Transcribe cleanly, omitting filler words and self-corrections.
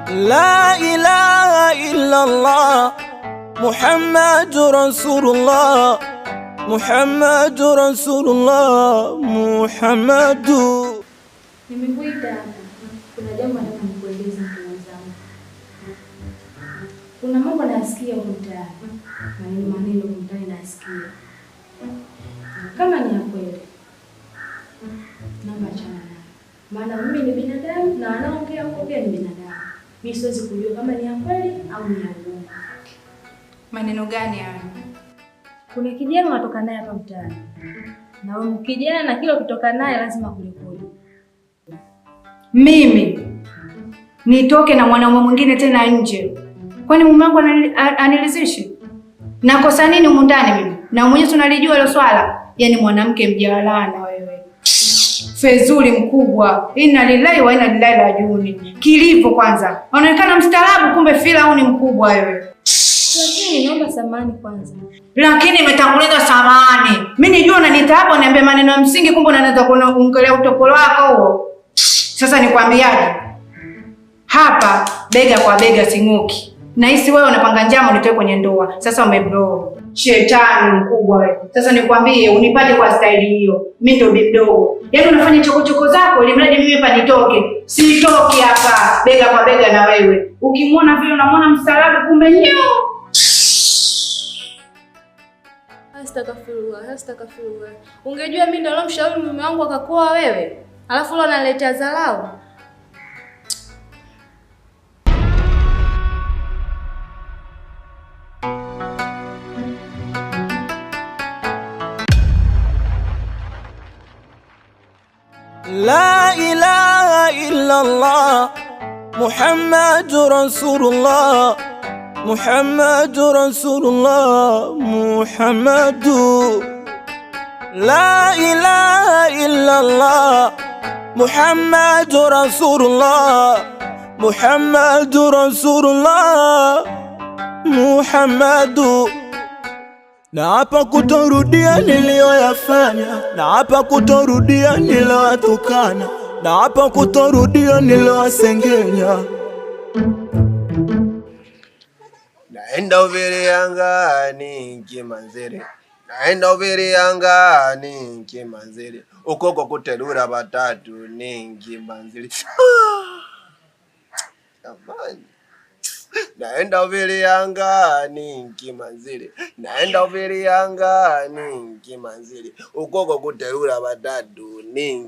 La ilaha illallah Muhammadu Rasulullah Muhammadu Rasulullah Muhammadu. Nimekuita hapa, kuna jambo nataka nikueleze mtu mwenzangu. Kuna mambo nayasikia huko mtaani, maneno maneno huko mtaani nayasikia. Kama ni ya kweli, naomba achana nayo, maana mimi ni binadamu na wanaongea huko pia ni binadamu. Mimi siwezi kujua kama ni ya kweli au ni ya uongo. Maneno gani hayo? Kuna kijana unatoka naye hapa mtaani, na huyu kijana kila ukitoka naye lazima kulikuli. Mimi nitoke na mwanaume mwingine tena nje? Kwani mume wangu anilizishe? Nakosa nini humu ndani mimi? Na mwenyewe tunalijua hilo swala. Yaani mwanamke mjalana wewe. Fezuli mkubwa. Inna lillahi wa inna ilaihi rajiun. Kilipo kwanza. Anaonekana mstaarabu kumbe Firauni mkubwa wewe. Lakini naomba samahani kwanza. Lakini imetanguliza samahani. Mimi nijua unaniita hapo niambie maneno ya msingi kumbe unaweza kuongelea utopolo wako huo. Sasa nikwambiaje? Hapa bega kwa bega sing'oki. Nahisi wewe unapanga njama unitoe kwenye ndoa. Sasa umeblow. Shetani mkubwa wewe. Sasa nikwambie unipate kwa staili hiyo. Mimi ndo bi mdogo. Yaani unafanya chokochoko zako ili mradi mimi hapa nitoke. Sitoki hapa bega kwa bega na wewe. Ukimwona vile unamwona mstaarabu kumbe nyo. Astaghfirullah, astaghfirullah. Ungejua mimi ndo nilomshauri mume wangu akakuoa wewe, alafu leo analetea dharau. La ilaha illallah Muhammadu Rasulullah Muhammadu Rasulullah Muhammadu. La ilaha illallah Muhammadu Rasulullah Muhammadu Rasulullah Muhammadu. Na hapa kutorudia niliyoyafanya, na hapa kutorudia niliyowatukana, na hapa kutorudia niliyowasengenya. Naenda Uviriangani kimanzere, naenda Uviriangani kimanzere, ukoko kuterura batatu ningi manzere. Jamani, naenda Uviriangani kimanzere, naenda Uviriangani kimanzere, ukoko kuterura batatu ningi.